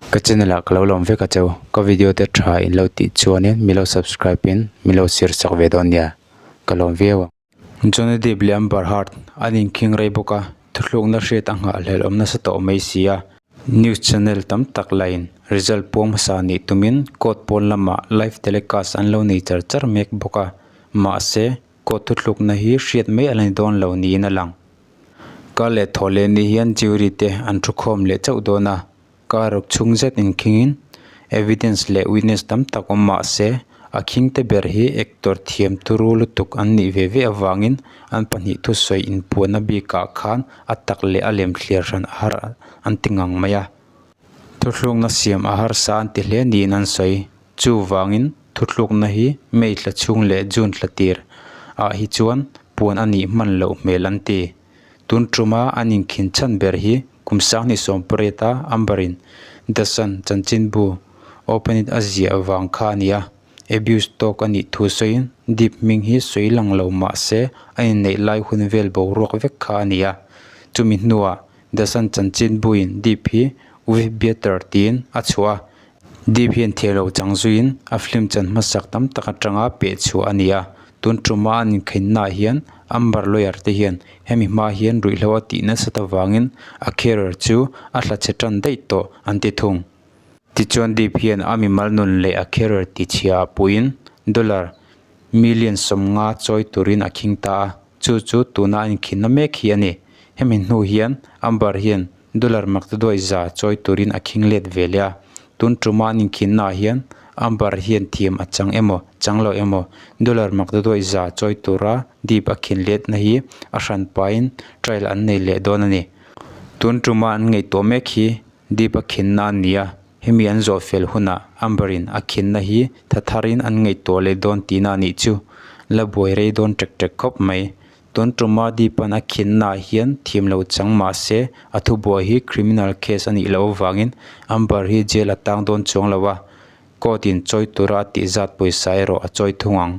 Ka channel ah ka lo lawm vek a cheu. Ka video te tha in lo tih chuanin mi lo subscribe in mi lo share sak ve dawn nia. Ka lawm viau ang. Johnny Depp leh Amber Heard an inkhing rei bawk a, thuthlukna hriat a nghahhlelh awm nasa tawh mai si a. News channel tam tak lain result puang hmasa nih tumin court pawn lamah live telecast an lo nei char char mek bawk a, mahse court thuthlukna hi hriat mai a la ni dawn lo niin a lang. Kar leh thaw leh ni hian jury te an thu khawm leh chauh dawn a, kar ruk chhung zet inkhingin evidence leh witness tam tak awm mah se a khingte ber hi actor thiam turu lutuk an nih ve ve avangin an pahnih thusawi inpuanna bikah khan a tak leh a lem thliar hran a har an ti ngang mai a. Thuthlukna siam a harsa an ti hle niin an sawi. Chuvangin thuthlukna hi May thla chhung leh June thla tir ah hi chuan puan a nih hman loh hmel an ti. Tun tuma an inkhin chhan ber hi kum sanghnih sawmpariat a Amber-in The Sun chanchinbu Open It a ziah vang kha a ni a, abuse tawk a nih thu sawiin Deep hming hi sawi lang lo mah se a inneih lai hun vel boruak vek kha a ni a. Chumi hnuah The Sun chanchinbuin Deep hi Wife Beater tiin a chhuah a, Deep hian thei lo chang zuiin a film chan hmasak tam tak atanga peh chhuah a ni a, tun tuma an inkhainnaah hian Amber lawyer te hian hemi hma hian ruihhlo a tih nasat avangin a career chu a hla chhe tan daih tawh an ti thung. Tichuan Deep hian a mimal nun leh a career tichhia ah puiin dollar million 50 chawi turin a khing ta a, chu chu tuna a inkhinna mek hi a ni. Hemi hnu hian Amber hian Dollar maktaduai za chawi turin a khing let ve leh a, tun tuma an inkhinnaah hian Amber hian thiam a chang emaw chang lo emaw dollar maktaduai za chawi tura Deep a khin letna hi a hran pahin trial an nei leh dawn a ni. Tun tuma an ngaihtuah mek hi Deep a khinna a ni a, hemi an zawh fel hunah Amber-in a khinna hi tha tharin an ngaihtuah leh dawn tihna a nih chu. La buai rei dawn ṭek ṭek khawp mai. Tun tuma Deepan a khinnaah hian thiam lo chang mah se, a thubuai hi criminal case a nih loh avangin Amber hi jail a tang dawn chuang lo a, court in chawi tura a tih zat pawisa erawh a chawi thung ang.